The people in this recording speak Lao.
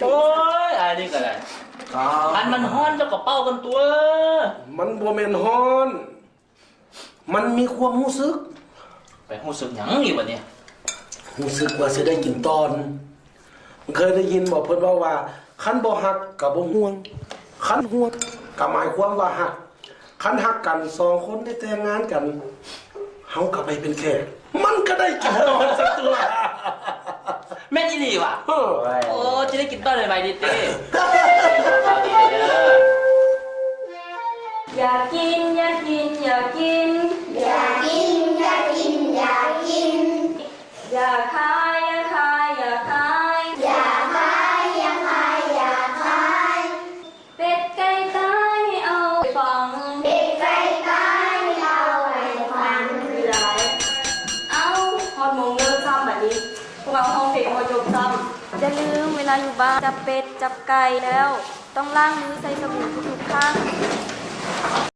ໂອ້ຍ ອ້າຍນີ້ກໍໄດ້ ຄັນມັນຮ້ອນເຈົ້າກໍເປົ່າມັນຕົວະ. ມັນບໍ່ແມ່ນຮ້ອນ ມັນມີຄວາມຮູ້ສຶກ. ໄປຮູ້ສຶກຫຍັງອີກບັດນີ້? ຮູ້ສຶກວ່າຊິໄດ້ກິນຕອນ. ເຄີຍໄດ້ຍິນບໍ່ ເພິ່ນເວົ້າວ່າ ຄັນບໍ່ຮັກກໍບໍ່ຫ່ວງ ຄັນຫ່ວງກໍໝາຍຄວາມວ່າຮັກ. ຄັນຮັກກັນສອງຄົນໄດ້ແຕ່ງງານກັນ ເຮົາກໍໄປເປັນແຂກ ມັນກໍໄດ້ກິນຕອນຊັ້ນຕົວະ. ແມ່ນອີ່ຫຼີຫວາ? ເອີ ໂອ້ ຈະໄດ້ກິນຕອນໃໝ່ໆນີ້ຕິ? ຢາກກິນ ຢາກກິນ ຢາກກິນ ຢາກກິນ ຢາກກິນ ຢາກກິນ ຢາກຂາຍ ຢາກຂາຍ ຢາກຂາຍ ຢາກຂາຍ ຢາກຂາຍ ຢາກຂາຍ ເປັດໄກ່ຕາຍໃຫ້ເອົາໄປຝັງ ເປັດໄກ່ຕາຍໃຫ້ເອົາໄປຝັງ. ເອົ້າ ຮອດໂມງເລີກຊ້ຳບັດນີ້ ພວກເຮົາຮ້ອງເພງບໍ່ຈົບຊ້ຳ. ຢ່າລືມ ເວລາຢູ່ບ້ານ ຈັບເປັດ ຈັບໄກ່ແລ້ວ ຕ້ອງລ້າງມືໃສ່ສະບູທຸກໆຄັ້ງ.